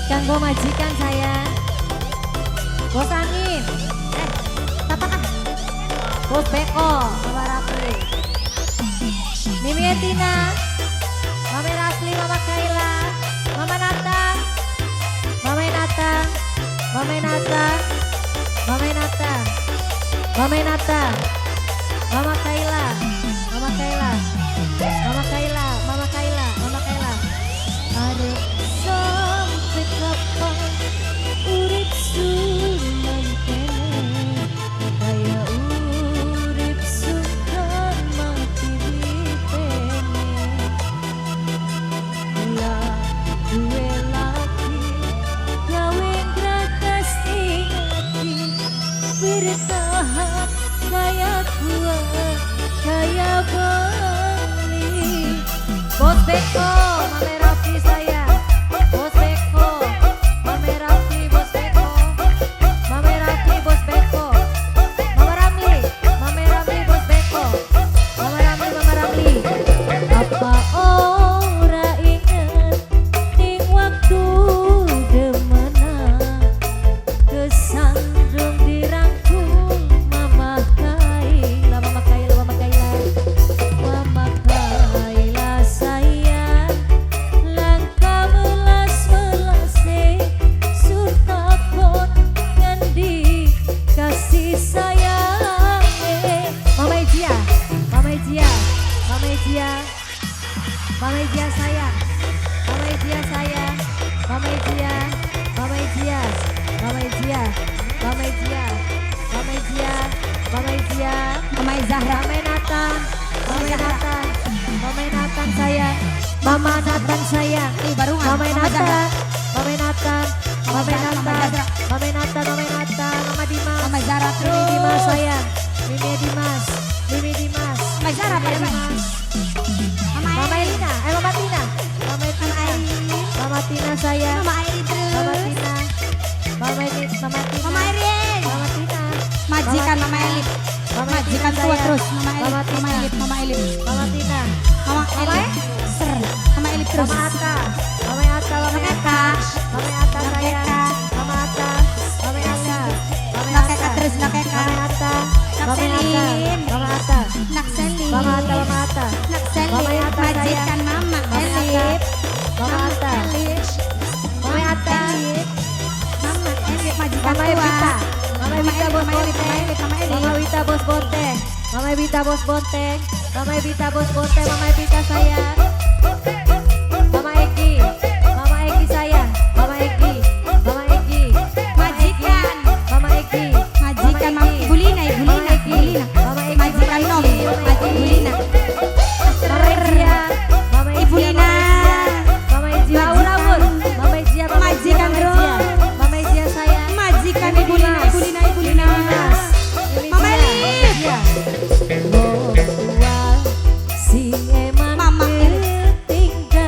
Kanggo majikan saya. Bos Angin. Eh, apakah? Bos Beko, Mama Rafli. Mimi Etina, Mama Rafli, Mama Kaila, Mama Nata, Mama Nata, Mama Nata, Mama Nata, Mama Nata, Mama Kaila, Mama Kaila, Mama Kaila, Mama Kaila, Mama Kaila. Arep sampe kapan urip nang kene, kaya urip sungkan mati dipene. Kula duwe laki gawe ngragas ing ati, bertahan kaya kuat kaya beli. Bos Beko, Mame Raffi saya. Bos Beko, Mame Raffi, Bos Beko, Mame Raffi, Bos Beko, Mama Ramli, Mame Ramli, Bos Beko, Mama Ramli, Mama Ramli. Apa ora inget ning waktu demenan, kesandung dirangkul Mama Kaila, Mama Kaila, Mama Kaila, Mama Kaila sayang, langkah melas-melase surtakon ngendi kasih sayang. Mama Ijia, Mama Ijia, Mama Ijia, Mama Ijia sayang, Mama Ijia sayang, Mama Ijia, Mama Ijia, Mama Ijia, Mama Ijia, Mama Ijia, Mama Ijia, Mama Zahra. Mama Nathan, Mama Nathan, Mama Nathan sayang, Mama Nathan sayang, Ih, barungan. Mama Mama Zahra. Nathan, Mama Nathan, Mama Zahra, Mama Nathan, Zahra. Mama Nathan, Mama Nathan, Mama Dimas, Mama Zahra Mimi terus. Dimas sayang, Mimi Dimas, Mimi Dimas, Mama Zahra Mimi pada Dimas, Mama Mama Elina. Elina, eh, Mama Tina, Mama Tina, Mama Tina sayang, Mama Airin terus. Mama Tina, Mama Tina, Mama Tina, Mama Airin. Mama Tina, Majikan Mama Mama Tina. Elif. Mama Majikan Tina tua sayang. terus. Mama Elif, Mama Mama Tina. Elif, Mama Elif. Mama Tina, Mama Mama Elif. Ser. Mama Elif terus. Mama Atta, Mama Atta, Mama Atta, Mama Atta sayang, Mama Atta, Mama Atta, Mama Nak Atta, Eka terus, nak Eka. Mama Atta, Nak Mama Atta, Selin. Mama Atta, Nak Selin. Mama Atta, Mama Atta, Nak Selin. Mama Atta Majikan sayang. Mama Mama Atta, Elif. Mama Atta, Elif. Mama Atta, Elif. Mama Elif majikan Mama tua. Evita, Mama Evita Mama Bos Elif, Mama Bonteng, Elif, Mama Elif. Mama Wita Bos Bonteng, Mama Evita Bos Bonteng, Mama Evita Bos Bonteng, Mama Evita sayang, Mama Egi, Mama Egi sayang, Mama Egi, Mama Egi, Mama Egi, Majikan. Mama Egi, Majikan Mama Mama Egi, Ibu Lina, Ibu Mama Lina, Egi, Ibu Lina. Mama Egi, Majikan Mama Nom, Egi, Mama Ibu Egi, Lina. Mama Ejia, Mama Ibu Ejia, Lina. Mama Ejia, awur-awur, Mama Ejia, Mama Ejia, Majikan Mama Ejia, Mama Ejia sayang, Majikan Mimi Ibu Lina, Dimas, Ibu Lina, Ibu Mimi Lina. Dimas, Mimi Mama Ejia, Elif. Ejia. Wong tua sing eman Mama Elif. ketinggalan.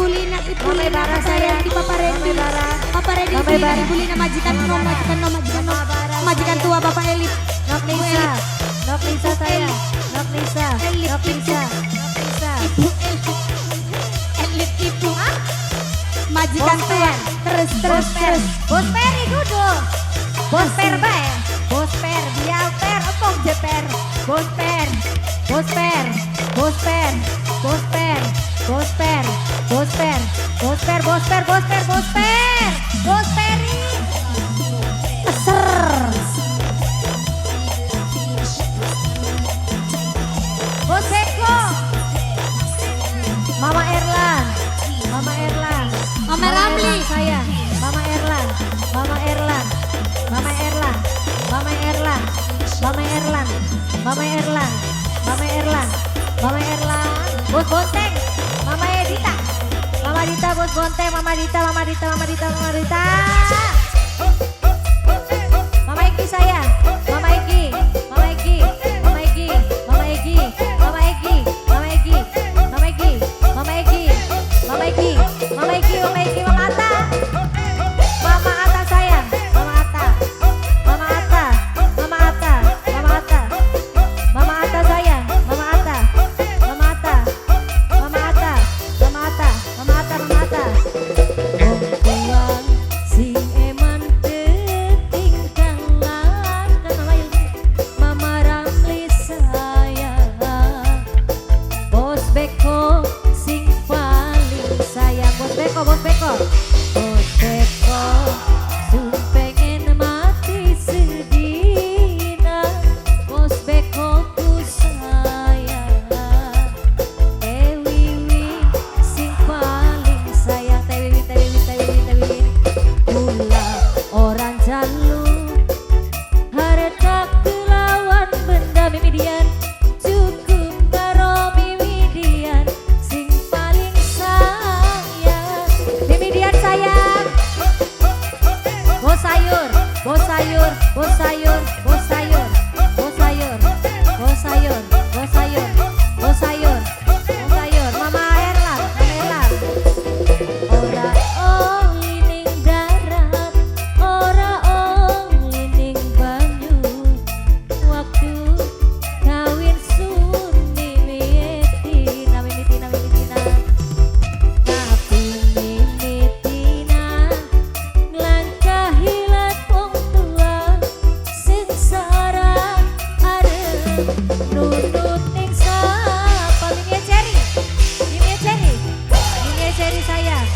Lina, Ibu Mama Lina, Bara Papa sayang. Randy, Papa Randy, Mama Bara. Papa Randy, Mama Ibu Lina, Bara. Ibu Lina, majikan Mama no, Bara. majikan no, majikan no, Mama Bara majikan sayang. tua Bapak Elip, Nok Ibu Nisa, Elip, Nok Nisa sayang, Nok Nisa, Elip, Nok Ibu. Nisa, Nok Nisa. Ibu Elip, Elip Ibu, majikan Bos tua, Per. terus terus Bos Per, terus. Bos Peri duduk. Bos Per bae. Bos Per, dia per, opong jeper. Bos Per, Bos Per, Bos Per, Bos Per, Bos Per, Bos Per, Bos Per, Bos Per, Bos Per, Bos Per, Bos Peri. Ser. Bos Eko. Mama Erlan, Mama Erlan, Mama Ramli. Erlan saya, Mama Erlan, Mama Erlan, Mama Erlan, Mama Erlan, Mama Erlan, Mama Erlan, Mama Erlan, Mama Erlan, Bos Bonteng, Mama Edita, Mama Dita, Bos Bonteng, Mama Dita, Mama Dita, Mama Dita, Mama Dita. Mama Eki saya, Mama Eki, Mama Eki, Mama Eki, Mama Eki, Mama Eki, Mama Eki, Mama Eki, Mama Eki, Mama Eki, Mama Eki, Mama Eki, Mama Atta, Mama Atta sayang, Mama Atta, Mama Atta, Mama Atta, Mama Atta, Mama Atta sayang, Mama Atta, Mama Atta, Mama Atta, Mama Atta, Mama Atta, Mama Atta. Wong tua sing eman ketinggalan Mama Ramli sayang, Bos Beko sing paling sayang, Bos Beko, Bos Beko, Bos Beko, sun pengen mati sedina, Bos Beko ku sayang. Teh Wiwi sing paling sayang, Teh Wiwi, Teh Wiwi, Teh Wiwi, Teh Wiwi. Kula ora njaluk harta kelawan benda mimidian, cukup karo mimidian sing paling sayang. Mimidian sayang. Bos sayur, bos sayur, bos sayur, bos sayur, bos sayur, bos sayur, bos sayur, bos sayur, bos sayur, Mama Erlan, Mama Erlan. Ora oli ning darat, ora oli ning banyu. Waktu kawin sun mimitina, mimitina, mimitina. Tapi mimitina nglangkahi wong tua sengsara arep nunut ning sapa. Mimi Cherry, Mimi Cherry, Mimi Cherry sayang,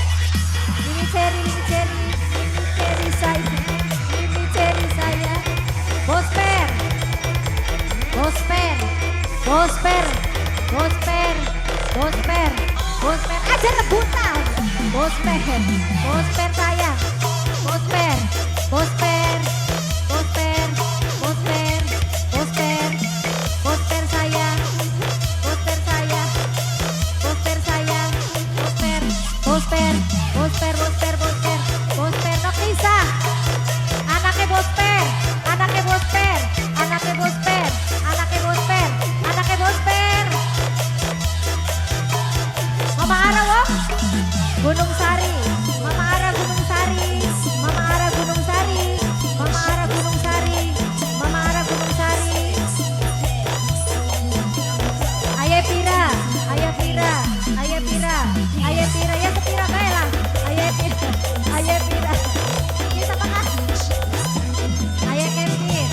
Mimi Cherry, Mimi Cherry, Mimi Cherry sayang, Mimi Cherry sayang. Bos Per, Bos Per, Bos Per, Bos Per, Bos Per, Bos Per, aja rebutan. Bos Per, Bos Per sayang, Bos Per, Bos Per, Bos Per, Bos Per, Bos Per, Bos Per sayang, Bos Per sayang, Bos Per sayang, Bos Per, Bos Per, Bos Per, Bos Per, Bos Per, Bos Per, Nok Nisa, anaknya Bos Per, anaknya Bos Per, anaknya Bos Per, anaknya Bos Per, anaknya Bos Per. Mama Ara wong, Gunung Sari, Mama Ara Gunung Sari, Mama Ara Gunung Sari, Mama Ara Gunung Sari, Mama Ara Gunung Sari. Ayah Pira, Ayah Pira, Ayah Pira, Ayah Pira, ya sepira kae lah. Ayah Pira, Ayah Pira. Ini siapa kah? Ayah Kevin,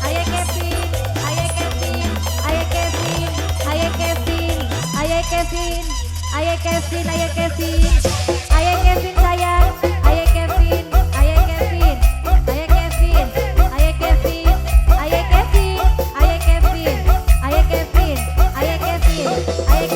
Ayah Kevin, Ayah Kevin, Ayah Kevin, Ayah Kevin, Ayah Kevin, Ayah Kevin, Ayah Kevin, Ayah Kevin sayang, Ayah Kevin, Ayah Kevin, Ayah Kevin, Ayah Kevin, Ayah Kevin, Ayah Kevin, Ayah Kevin, Ayah Kevin, Ayah